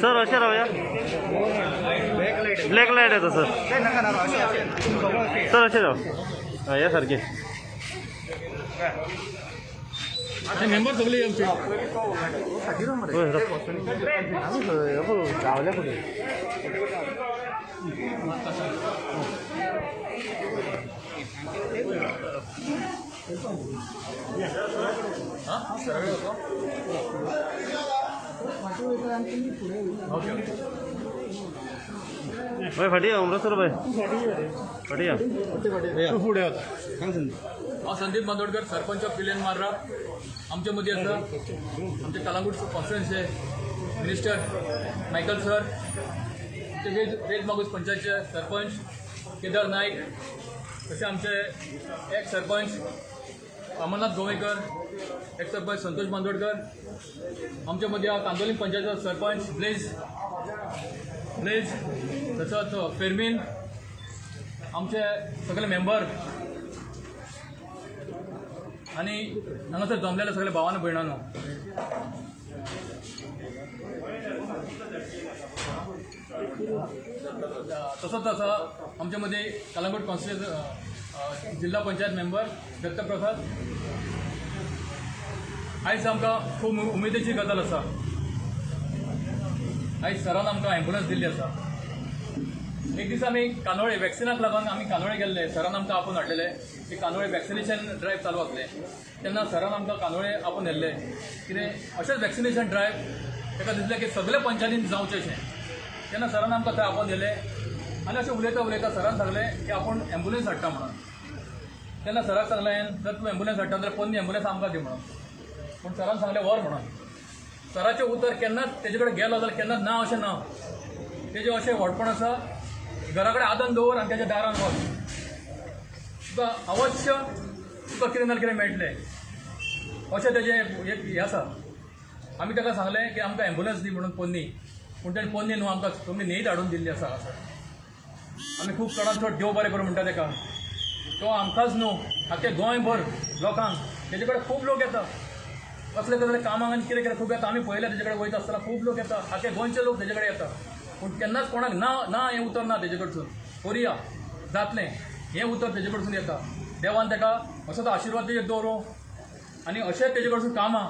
Sir अशें रावया. Black light येता sir. Sir अशें राव. हय या सारकें. मेंबर सगळे आमचे. हय राव. गावल्या फुडें. हय फाटी या अमृतसर भाई फाटी या. फुडें वता. हांव संदीप बांदोडकर, सरपंच ऑफ पिलेन मार्रा. आमचे मदीं आसा आमचे कलांगूट कॉन्स्टिट्युएन्सीचे मिनिस्टर मायकल सर, आमचे वेज मागूस पंचायतचे सरपंच केदार नायक, तशें आमचे एक्स सरपंच अमरनाथ गोवेकर, एक्स सरपंच संतोष बांदोडकर, आमचे मदीं आहा कांदोलीम पंचायतचो सरपंच ब्लेज ब्लेज, तसोच फेर्मीन, आमचे सगळे मेंबर आनी हांगासर जमलेले सगळे भावानो भयणानो. तसोच आसा आमचे मदीं कलंगूट कॉन्स्टिट्युएन्सी जिल्हा पंचायत मेंबर दत्तप्रसाद. आयज आमकां खूब उमेदीची गजाल आसा. आयज सरान आमकां एम्बुलन्स दिल्ली आसा. एक दीस आमी कांदोळे वॅक्सिनाक लागून आमी कांदोळे गेल्ले. सरान आमकां आपोवन हाडलेले की कांदोळे वॅक्सिनेशन ड्रायव्ह चालू आसलें तेन्ना सरान आमकां कांदोळे आपोवन व्हेल्ले. कितें अशेंच वॅक्सिनेशन ड्रायव्ह ताका दिसलें की सगळे पंचायतीन जावचें अशें. तेन्ना सरान आमकां थंय आपोवन व्हेले आनी अशें उलयता उलयता सरान सांगलें की आपूण एम्बुलन्स हाडटा म्हणून. तेन्ना सराक सांगलें, जर तूं एम्बुलन्स हाडटा जाल्यार पोन्नी एम्बुलन्स आमकां दी म्हणून. पूण सरान सांगलें व्हर म्हणून. सराचें उतर केन्नाच तेजे कडेन गेलो जाल्यार केन्नाच ना अशें ना. तेजें अशें व्हडपण आसा, घरा कडेन आदन दवर आनी तेज्या दारान वच, तुका अवश्य तुका कितें ना कितें मेळटलें अशें तेजें एक हें आसा. आमी ताका सांगलें की आमकां एम्बुलन्स दी म्हणून पोन्नी, पूण तेणें पोन्नी न्हू आमकां तुमी न्हंयत हाडून दिल्ली आसा हांगासर. आमी खूब चडांत चड देव बरें करूं म्हणटा ताका. तो आमकांच न्हू आख्खे गोंयभर लोकांक तेजे कडेन खूब लोक येता, कसले कसले कामांक आनी कितें कितें खूब येता. आमी पळयलें तेजे कडेन वयता आसतना खूब लोक येता, आख्खे गोंयचे लोक तेजे कडेन येता, पूण केन्नाच कोणाक ना ना हें उतर ना तेजे कडसून. करुया जातलें हें उतर तेजे कडसून येता. देवान ताका असो तो आशिर्वाद तेजेर दवरूं आनी अशेंच तेजे कडसून कामां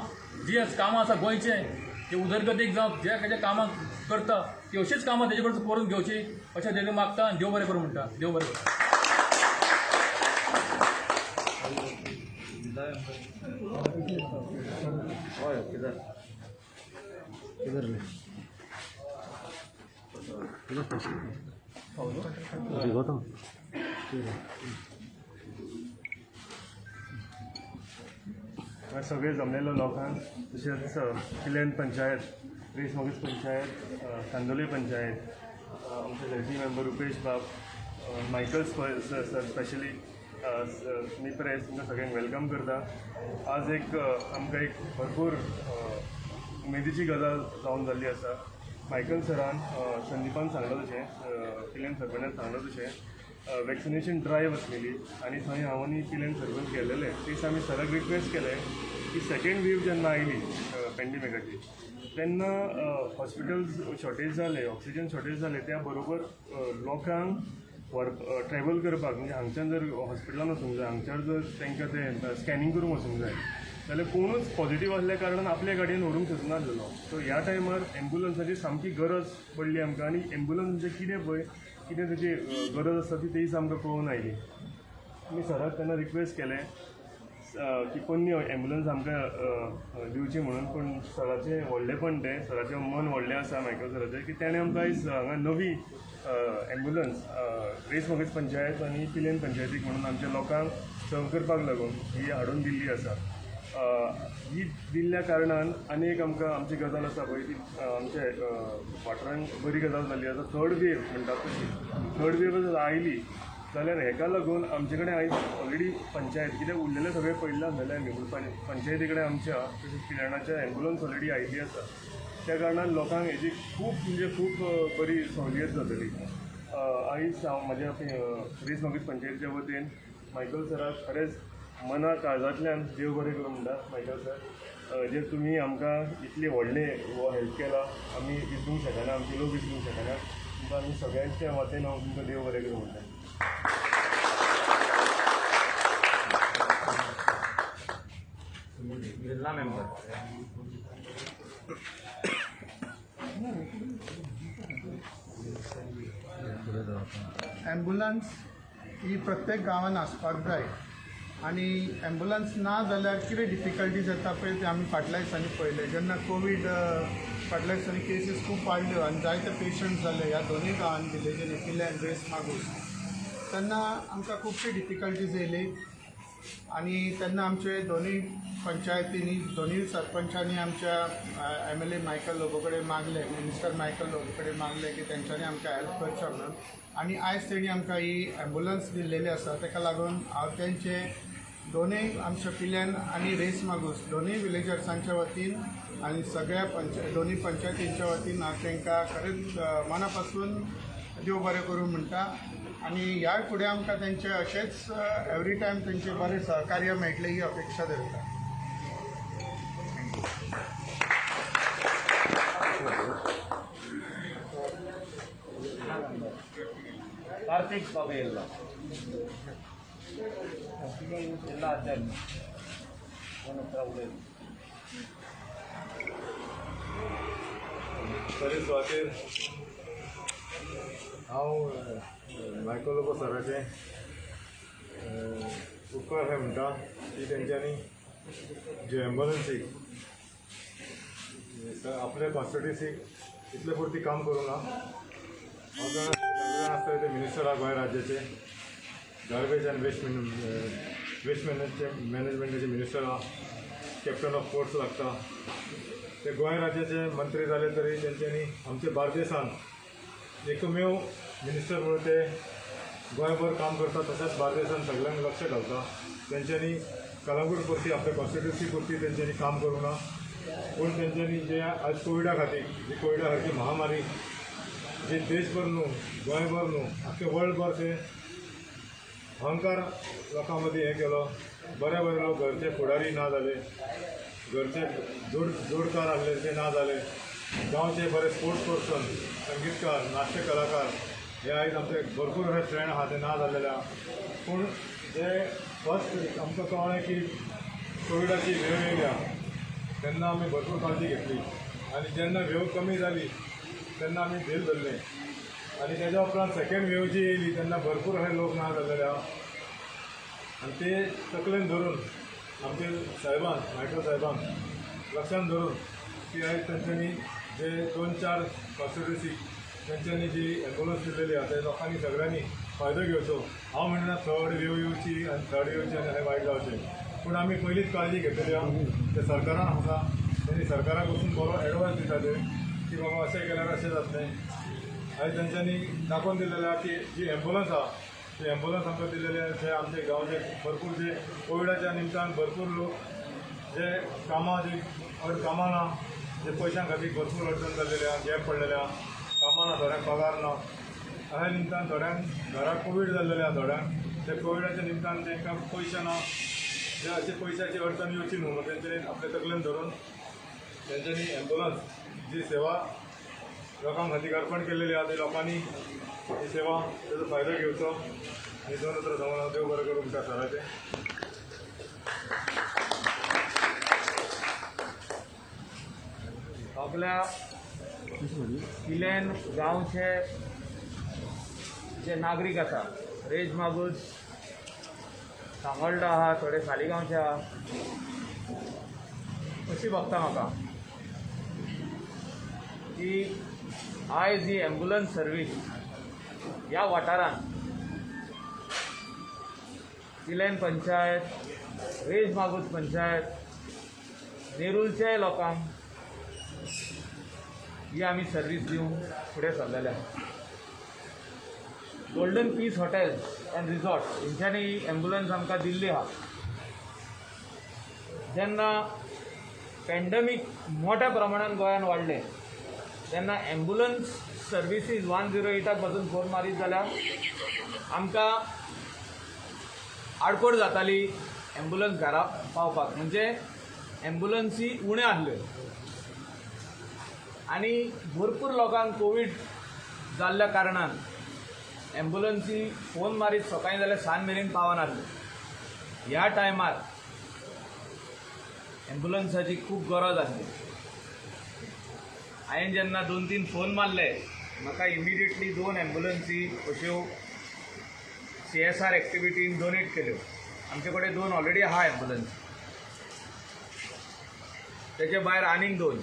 जी कामां आसा गोंयचें जे उदरगतीक जावं जे खंयच्या कामां करता ती अशीच कामां तेजे कडसून करून घेवची अशें तेजे मागता आनी देव बरें करूं म्हणटा. देव बरें करूं. सगळे जमलेल्या लोकांक तशेंच पिलेन पंचायत, रेस मागूस पंचायत, कांदोले पंचायत, आमचे झेडपी मेंबर रुपेश बाब, मायकल सर स्पेशली मी प्रेस तुमकां सगळ्यांक welcome करता. आज एक आमकां एक भरपूर उमेदीची गजाल जावन जाल्ली आसा. मायकल सरान संदीपान सांगलो तशें, पिलेन सरपंचान सांगलो तशें, वॅक्सिनेशन ड्रायव्ह आसलेली आनी थंय हांव आनी पिलेन सरपंच गेलेले. तेच आमी सराक रिक्वेस्ट केलें की सेकेंड वेव जेन्ना आयली पेंडेमिकाची तेन्ना हॉस्पिटल्स शॉर्टेज जाले, ऑक्सिजन शॉर्टेज जाले, त्या बरोबर लोकांक ट्रॅवल करपाक म्हणजे हांगच्यान जर हॉस्पिटलान वचूंक जाय, हांगच्यान जर तांकां तें स्कॅनिंग करूंक वचूंक जाय जाल्यार कोणूच पॉझिटीव आसल्या कारणान आपल्या गाडयेन व्हरूंक शकनासलेलो. सो ह्या टायमार एम्बुलन्साची सामकी गरज पडली आमकां आनी एम्बुलन्स म्हणजे कितें पळय कितें तेजी गरज आसता ती तेच आमकां कळून आयली. आमी सराक तेन्ना रिक्वेस्ट केलें की पोन्नी एम्बुलन्स आमकां दिवची म्हणून, पूण सराचें व्हडलेपण तें, सराचें मन व्हडलें आसा मायकल सराचें, की तेणें आमकां आयज हांगा नवी एम्बुलन्स रेस मागूस पंचायत आनी पिलेन पंचायतीक म्हणून आमच्या लोकांक सर्व करपाक लागून ही हाडून दिल्ली आसा. ही दिल्ल्या कारणान आनी एक आमकां आमची गजाल आसा पळय ती आमचे वाठारांत बरी गजाल जाल्ली आसा. थर्ड वेव म्हणटात तशी थर्ड वेव जर आयली जाल्यार हेका लागून आमचे कडेन आयज ऑलरेडी पंचायत कित्याक उरलेलें सगळें पडलां आसलेलें आमी, पूण पंचायती कडेन आमच्या तशेंच पिलेनाच्या एम्बुलन्स ऑलरेडी आयिल्ली आसा. त्या कारणान लोकांक हेजी खूब म्हणजे खूब बरी सवलियत जातली. आयज हांव म्हज्या रेस मागूस पंचायतीच्या वतीन मायकल सराक खरेंच मना काळजांतल्यान देव बरें करूं म्हणटा. मायकल सर, जे तुमी आमकां इतलें व्हडलें हेल्प केलां आमी विसरूंक शकना, आमचे लोक विसरूंक शकना. तुमकां आमी सगळ्यांच्या वतीन हांव तुमकां देव बरें करूं म्हणटा. जिल्हा मेंबर ॲम्ब्युलन्स ही प्रत्येक गांवांत आसपाक जाय आनी ॲम्ब्युलन्स ना जाल्यार कितें डिफिकल्टीज येता पळय ते आमी फाटल्या दिसांनी पळयलें. जेन्ना कोवीड फाटल्या दिसांनी केसीस खूब वाडल्यो आनी जायते पेशंट जाले ह्या दोनूय गांवांनी, विलेजींनी, पिल्यान, रेस मागूस, तेन्ना आमकां खुबशी डिफिकल्टीज येयली आनी तेन्ना आमचे दोनूय पंचायतींनी, दोनूय सरपंचांनी आमच्या MLA Michael Lobo कडेन मागलें, मिनिस्टर मायकल लोबो कडेन मागलें की तेंच्यांनी आमकां हेल्प करचें म्हणून. आनी आयज तेणी आमकां ही ॲम्ब्युलन्स दिल्लेली आसा. ताका लागून हांव तेंचे दोनूय आमच्या पिल्यान आनी रेस मागूस दोनूय विलेजर्सांच्या वतीन आनी सगळ्या दोनूय पंचायतींच्या वतीन हांव तांकां खरेंच मना पासून देव बरें करूं म्हणटा. आनी ह्या फुडें आमकां तेंचे अशेंच एवरी टायम तेंचें बरें सहकार्य मेळटलें ही अपेक्षा धरता. कार्तिक बाबू येल्ला जिल्हा अध्यक्ष बरे सुवातेर हांव मायकल लोबो सराचें उपकार अशें म्हणटा की तेंच्यांनी जे एम्बुलन्सीक आपल्या कॉन्स्टिट्युन्सीक इतले पुरती काम करूं ना. हांव जाणा आसतलें ते मिनिस्टर आहा गोंय राज्याचे, गार्बेज आनी वेस्ट मॅनेजमेंटाचे मिनिस्टर आहा, कॅप्टन ऑफ पोर्ट्स लागता. ते गोंय राज्याचे मंत्री जाले तरी तेंच्यांनी आमचे बार्देसान एकमेव मिनिस्टर म्हणून ते गोंयभर काम करता, तशेंच बार्देसान सगळ्यांक लक्ष घालता. तेंच्यांनी कलंगूट पुरती आपल्या कॉन्स्टिट्युन्सी पुरती तेंच्यांनी काम करूंक ना, पूण तेंच्यांनी जे आज कोविडा खातीर, जी कोविडा सारकी महामारी जी देशभर न्हू, गोंयभर न्हू, आख्खे वर्ल्डभर ते अहंकार लोकां मदीं हें केलो. बरे बरे लोक घरचे फुडारी ना जाले, घरचे जोडकार आहले ते ना जाले, गांवचे बरे स्पोर्ट्स पर्सन, संगीतकार, नाट्य कलाकार हे आयज आमचे भरपूर अशे फ्रेंड आहा ते ना जाल्लेले आहा. पूण जे फर्स्ट आमकां कळ्ळें की कोविडाची वेव येयल्या तेन्ना आमी भरपूर काळजी घेतली आनी जेन्ना वेव कमी जाली तेन्ना आमी धील धरलें आनी तेज्या उपरांत सेकेंड वेव जी येयली तेन्ना भरपूर अशे लोक ना जाल्लेले आहा. आनी ते तकलेन धरून आमचे साहेबान, मायकल साहेबान लक्षान धरून की आयज तेंच्यांनी जे 2-4 कॉन्स्टिट्युन्सी तेंच्यांनी जी एम्बुलन्स दिल्लेली आहा ते लोकांनी सगळ्यांनी फायदो घेवचो. हांव म्हणना थर्ड वेव येवची आनी थर्ड येवची आनी हें वायट जावचें, पूण आमी पयलींच काळजी घेतलेली आहा. ते सरकारान आसा तेणी सरकाराक वचून बरो एडवायस दिता ते की बाबा अशें केल्यार अशें जातलें. आनी तेंच्यांनी दाखोवन दिलेलें आहा की जी एम्बुलन्स आहा ती एम्बुलन्स आमकां दिलेली आहा. जे आमचे गांवचे भरपूर जे कोविडाच्या निमतान भरपूर लोक जे कामां जी कामां ना, जे पयशां खातीर भरपूर अडचण जाल्लेली आहा, गॅप पडलेले आहा, कामां ना, थोड्यांक पगार ना, अशा निमतान थोड्यांक घराक कोवीड जाल्लेले आहा, थोड्यांक ते कोविडाच्या निमतान तांकां पयशे ना, जे अशे पयशाची अडचण येवची न्हू म्हणून तेंच्यांनी आपले तकलेन धरून तेंच्यांनी एम्बुलन्स जी सेवा लोकां खातीर अर्पण केलेली आहा ते लोकांनी ही सेवा तेजो फायदो घेवचो. आनी दोन उतरां सांगून देव बरें करूं तुमकां सराचें. सगल्या पिलेन गांवचे जे नागरीक आसा, रेज मागूस, सांगोल्डा आहा, थोडे सालिगांवचे आहा, अशी भोगता म्हाका की आयज ही एम्बुलन्स सर्वीस ह्या वाठारांत पिलेन पंचायत, रेज मागूस पंचायत, नेरूलच्याय लोकांक ही आमी सर्वीस दिवंक फुडें सरलेले आसा. Golden peace hotel and resort हेंच्यांनी ही एम्बुलन्स आमकां दिल्ली आहा. जेन्ना पॅन्डेमीक मोठ्या प्रमाणान गोंयांत वाडलें तेन्ना एम्बुलन्स सर्विसीज 108 पासून फोन मारीत जाल्यार आमकां आडखळ जाताली एम्बुलन्स घरा पावपाक, म्हणजे एम्बुलन्सी उण्यो आहल्यो आनी भरपूर लोकांक कोवीड जाल्ल्या कारणान एम्बुलन्सी फोन मारीत सकाळीं जाल्यार सांज मेरेन पावनासल्यो. ह्या टायमार एम्बुलन्साची खूब गरज आसली. हांवें जेन्ना 2-3 फोन मारले म्हाका इमिडिएटली 2 एम्बुलन्सी अश्यो CSR एक्टिविटीन डोनेट केल्यो. आमचे कडेन 2 ऑलरेडी आहा एम्बुलन्स, तेचे भायर आनीक 2.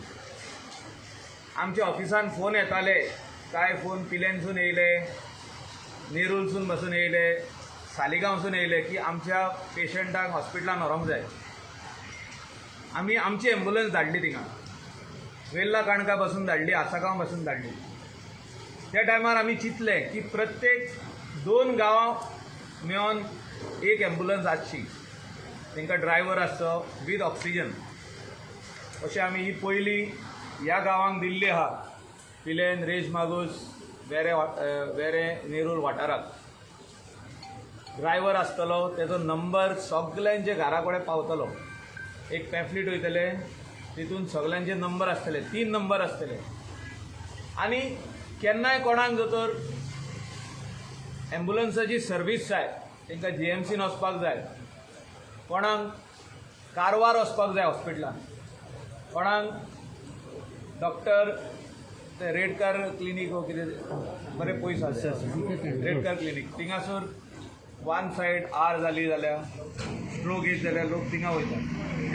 आमच्या ऑफिसान फोन येताले, कांय फोन पिलेनसून येयले, नेरूलसून बसून येयले, सालिगांवसून येयले की आमच्या पेशंटाक हॉस्पिटलान व्हरूंक जाय. आमी आमची एम्बुलन्स धाडली थिंगा, वेल्ला काणका पासून धाडली, आसागांव पासून धाडली. त्या टायमार आमी चिंतलें की प्रत्येक 2 गांवां मेळोन एक एम्बुलन्स आसची, तांकां ड्रायव्हर आसचो वीथ ऑक्सिजन. अशें आमी ही पयली ह्या गांवांक दिल्ली आहा, पिलेन, रेज मागूस, वेरें वेरें नेरूल वाठाराक. ड्रायव्हर आसतलो, तेजो नंबर सगल्यांच्या घरा कडेन पावतलो. एक पॅम्फलीट वयतलें, तितून सगल्यांचे नंबर आसतले, 3 नंबर आसतले. आनी केन्नाय कोणाक जर तर एम्बुलन्साची सर्वीस जाय, तांकां GMCन वचपाक जाय, कोणाक कारवार वचपाक जाय हॉस्पिटलान, कोणाक डॉक्टर ते रेडकार क्लिनीक हो कितें बरें पयस आसा रेडकार क्लिनीक, थिंगासर 1 सायड आर जाली जाल्यार, स्ट्रोक येत जाल्यार लोक थिंगा वयता,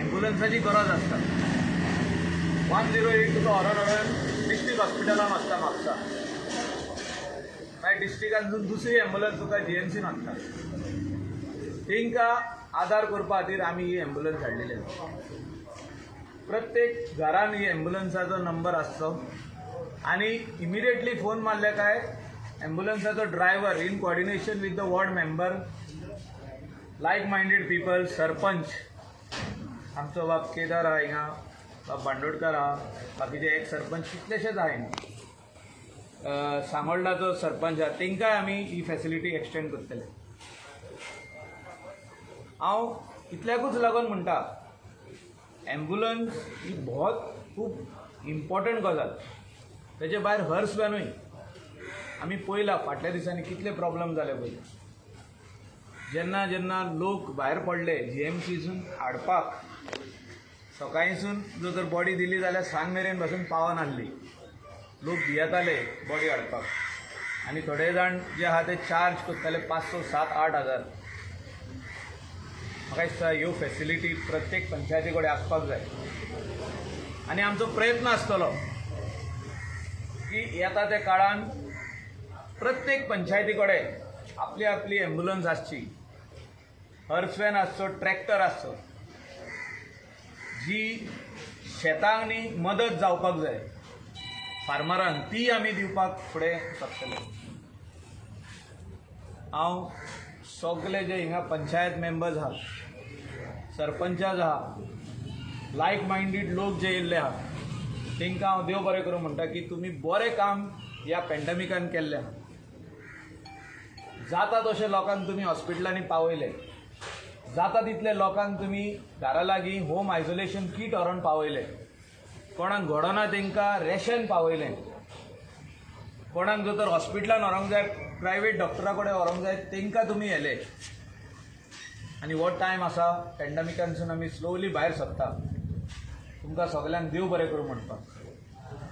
एम्बुलन्साची गरज आसता. 108 तुका व्हरोन व्हरोन डिस्ट्रिक्ट हॉस्पिटलान वचता म्हापसा, मागीर डिस्ट्रिक्टांतसून दुसरी एम्बुलन्स तुका GMCन वचता. तांकां आदार करपा खातीर आमी ही एम्बुलन्स हाडलेली आसा. प्रत्येक घरान ही एम्ब्युलन्साचो नंबर आसचो आनी इमिडिएटली फोन मारले काय एम्ब्युलन्साचो driver in coordination with the ward member, like minded people, sarpanch आमचो बाब केदार आहा हिंगा, बाब बांदोडकर आहा, बाकीचे एक सरपंच कितलेशेच आहा हिंगा, सांगोल्डाचो सरपंच आहा, तेंकांय आमी ही फॅसिलिटी एक्सटेंड करतले. हांव इतल्याकूच लागून म्हणटा, एम्बुलन्स ही बहुत खूब इम्पॉर्टंट गजाल. तेजे भायर हर्स व्हॅनूय आमी पळयला फाटल्या दिसांनी कितले प्रॉब्लम जाले पळय. जेन्ना जेन्ना लोक भायर पडले जीएमसीसून हाडपाक, सकाळीसून जर तर बॉडी दिली जाल्यार सांज मेरेन पासून पावनासली, लोक भियेताले बॉडी हाडपाक. आनी थोडे जाण जे आहा ते चार्ज करताले 500, 7, 8 हजार. म्हाका दिसता ह्यो फॅसिलिटी प्रत्येक पंचायती कडेन आसपाक जाय आनी आमचो प्रयत्न आसतलो की येता त्या काळान प्रत्येक पंचायती कडेन आपली आपली एम्ब्युलन्स आसची, हर्स व्हॅन आसचो, ट्रॅक्टर आसचो, जी शेतांनी मदत जावपाक जाय फार्मरांक, ती आमी दिवपाक फुडें सरतले. हांव सगळे जे हिंगा पंचायत मेंबर्स आहा, सरपंचास आहा, लायक मायंडीड लोक जे येयल्ले आहा, तांकां हांव देव बरें करूं म्हणटा की तुमी बरें काम ह्या पॅन्डमिकान केल्लें आहा. जाता तशें लोकांक तुमी हॉस्पिटलांनी पावयले, जाता तितले लोकांक तुमी घरा लागीं होम आयसोलेशन कीट व्हरोन पावयले, कोणाक घडोना तांकां रेशन पावयलें, कोणाक जर तर हॉस्पिटलान व्हरोंक जाय, प्रायवेट डॉक्टरा कडेन व्हरोंक जाय, तांकां तुमी व्हेले. आनी हो टायम आसा पॅन्डमिकानसून आमी स्लोली भायर सरता. तुमकां सगल्यांक देव बरें करूं म्हणपाक.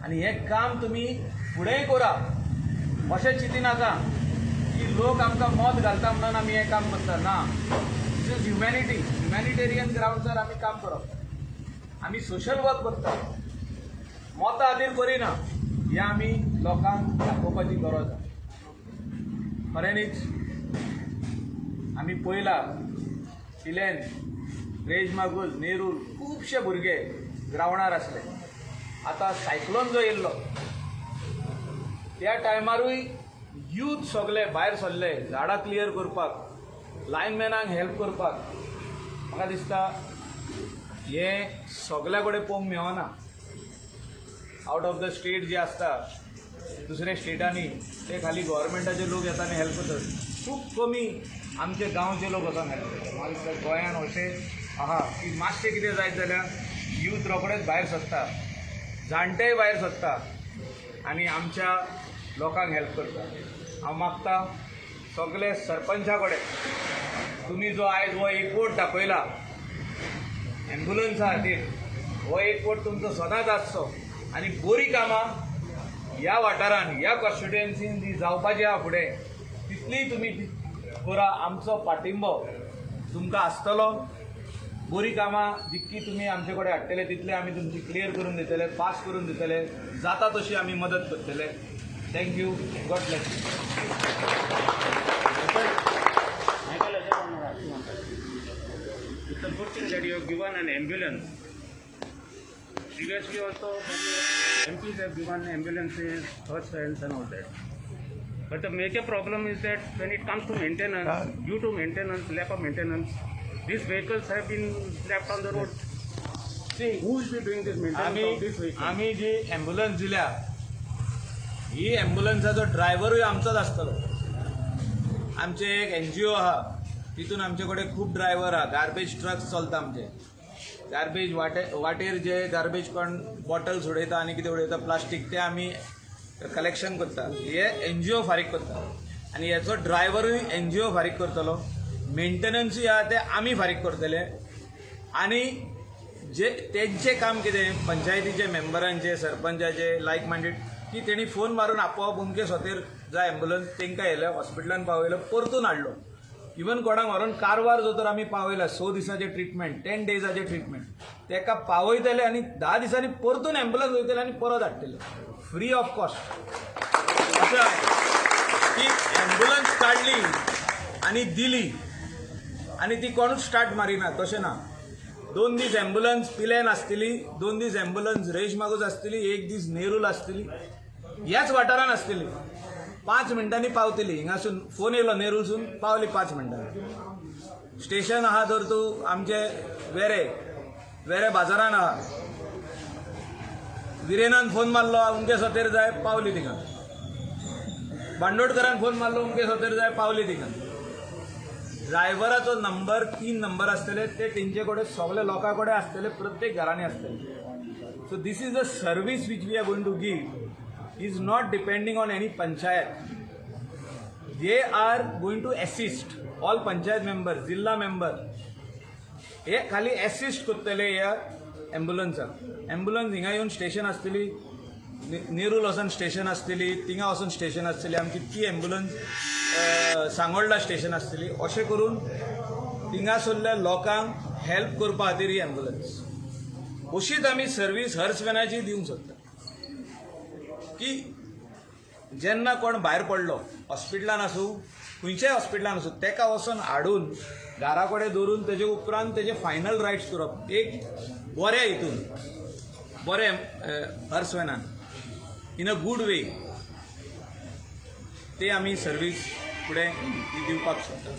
आनी हें काम तुमी फुडेंय करा, अशें चिंतिनाका की लोक आमकां मत घालता म्हणून आमी हें काम करता. ना, this is humanity, humanitarian ग्रावंड्सार आमी काम करप, आमी सोशल वर्क करता, मतां खातीर करिना. हें आमी लोकांक दाखोवपाची गरज आसा. खऱ्यांनीच आमी पळयला पिलेन, रेज मागूज, नेरूल खुबशे भुरगे ग्रावंडार आसले. आतां सायक्लोन जो येयल्लो त्या टायमारूय यूथ सगले भायर सरले झाडां क्लियर करपाक, लायनमॅनांक हेल्प करपाक. म्हाका दिसता हें सगल्या कडेन पळोवंक मेळना. आउट ऑफ the state जे आसता दुसऱ्या स्टेटांनी, ते खाली गव्हर्मेंटाचे लोक येता आनी हेल्प करतात. खूब कमी आमचे गांवचे लोक वचोन हेल्प करतात. म्हाका दिसता गोंयान अशें आहा की मातशें कितें जायत जाल्यार यूथ रोखडेच भायर सरता, जाणटेय भायर सरता आनी आमच्या लोकांक हेल्प करता. हांव मागता सगळे सरपंचा कडेन, तुमी जो आयज हो एकवट दाखयला एम्ब्युलन्सा खातीर, हो एकवट तुमचो सदांच आसचो आनी बरीं कामां ह्या वाठारान, ह्या कॉन्स्टिट्युएन्सीन जी जावपाची आहा फुडें, तितलीय तुमी करा. आमचो पाठिंबो तुमकां आसतलो. बरीं कामां जितकी तुमी आमचे कडेन हाडटले तितले आमी तुमची क्लियर करून दितले, पास करून दितले, जाता तशी आमी मदत करतले. Thank you, God bless you. It's a good thing that you have given an ambulance. Previously also MPs have given ambulances, hearse vans and all that. But the major problem is that when it comes to maintenance, due to maintenance, lack of maintenance, these vehicles have been left on the road. See, who will be doing this maintenance of this vehicle? आमी जी ambulance दिल्या, ही एम्ब्युलन्साचो ड्रायव्हरूय आमचोच आसतलो. आमचे एक NGO आहा, तितून आमचे कडेन खूब ड्रायव्हर आहा. गार्बेज ट्रक्स चलता आमचे, गार्बेज वाटेर जे गार्बेज कोण बॉटल्स उडयता आनी कितें उडयता प्लास्टीक, ते आमी कलेक्शन करता. हे एनजीओ फारीक करता आनी हेचो ड्रायव्हरूय एनजीओ फारीक करतलो. मेंटेनन्सूय आहा ते आमी फारीक करतले. आनी जे तेंचें काम कितें, पंचायतीचे मेंबरांचे, सरपंचाचे, लायक मायंडेड, की तेणी फोन मारून आपोआप उमके सोतेर जाय एम्बुलन्स, तांकां येयले हॉस्पिटलान पावयलो, परतून हाडलो. इवन कोणाक व्हरोन कारवार जो तर आमी पावयला, 6 दिसाचें ट्रिटमेंट, 10 डेजाचें ट्रिटमेंट, तेका पावयतले आनी 10 दिसांनी परतून एम्बुलन्स वयतले आनी परत हाडटले, फ्री ऑफ कॉस्ट. अशें की एम्बुलन्स काडली आनी दिली आनी ती कोणूच स्टार्ट मारिना, तशें ना. 2 दीस ॲम्ब्युलन्स पिलेन आसतली, 2 दीस ॲम्ब्युलन्स रेश मागूस आसतली, 1 दीस नेरूल आसतली, ह्याच वाठारान आसतली. 5 मिनटांनी पावतली. हिंगासून फोन येयलो नेरूलसून पावली 5 मिनटांनी. स्टेशन आहा तर तूं आमचे वेरे वेरे बाजारान आहा, विरेनान फोन मारलो अमके सोतेर जाय, पावली थिंगा. बांदोडकरान फोन मारलो अमके सोतेर जाय, पावली थिंगा. ड्रायव्हराचो नंबर 3 नंबर आसतले, ते तेंचे कडेन सगळे लोकां कडेन आसतले, प्रत्येक घरांनी आसतले. So this is a service which we are going to give is not depending on any panchayat. They are going to assist all panchayat member, जिल्हा मेंबर हे खाली एसिस्ट करतले ह्या ॲम्ब्युलन्साक. ॲम्ब्युलन्स हिंगा येवन स्टेशन आसतली, नेरूल वचून स्टेशन आसतली, थिंगा वचून स्टेशन आसतली आमची, ती ॲम्ब्युलन्स सांगोल्डा स्टेशन आसतली. अशें करून थिंगासरल्या लोकांक हेल्प करपा खातीर ही ॲम्ब्युलन्स. अशीच आमी सर्वीस हर्स वॅनाची दिवंक सोदता की जेन्ना कोण भायर पडलो हॉस्पिटलान आसूं, खंयच्याय हॉस्पिटलान आसूं, तेका वचून हाडून घरा कडेन दवरून तेजे उपरांत तेजे फायनल रायट्स करप एक बऱ्या हितून, बरें हर्स वॅनान इन अ गूड वे, ते आमी सर्वीस फुडें ही दिवपाक सोदता.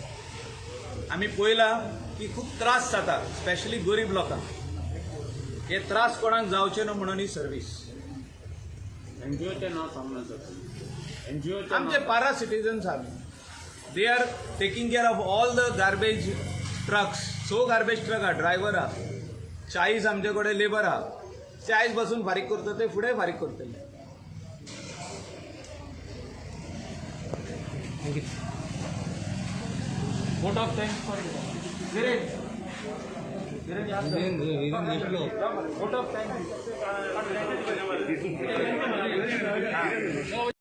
आमी पळयलां की खूब त्रास जाता, स्पेशली गरीब लोकांक. हे त्रास कोणाक जावचे न्हू म्हणून ही सर्वीस. एनजीओचें नांव सांगना सर, एनजीओचें. आमचे पारा सिटीजन्स आमी, they are taking care of all the garbage trucks. 100 garbage truck आहा, ड्रायव्हर आहा, 40 आमचे कडेन लेबर आहा. 40 बसून फारीक करता, ते फुडें फारीक करतले. Vote of thanks for Viren. Vote of thanks.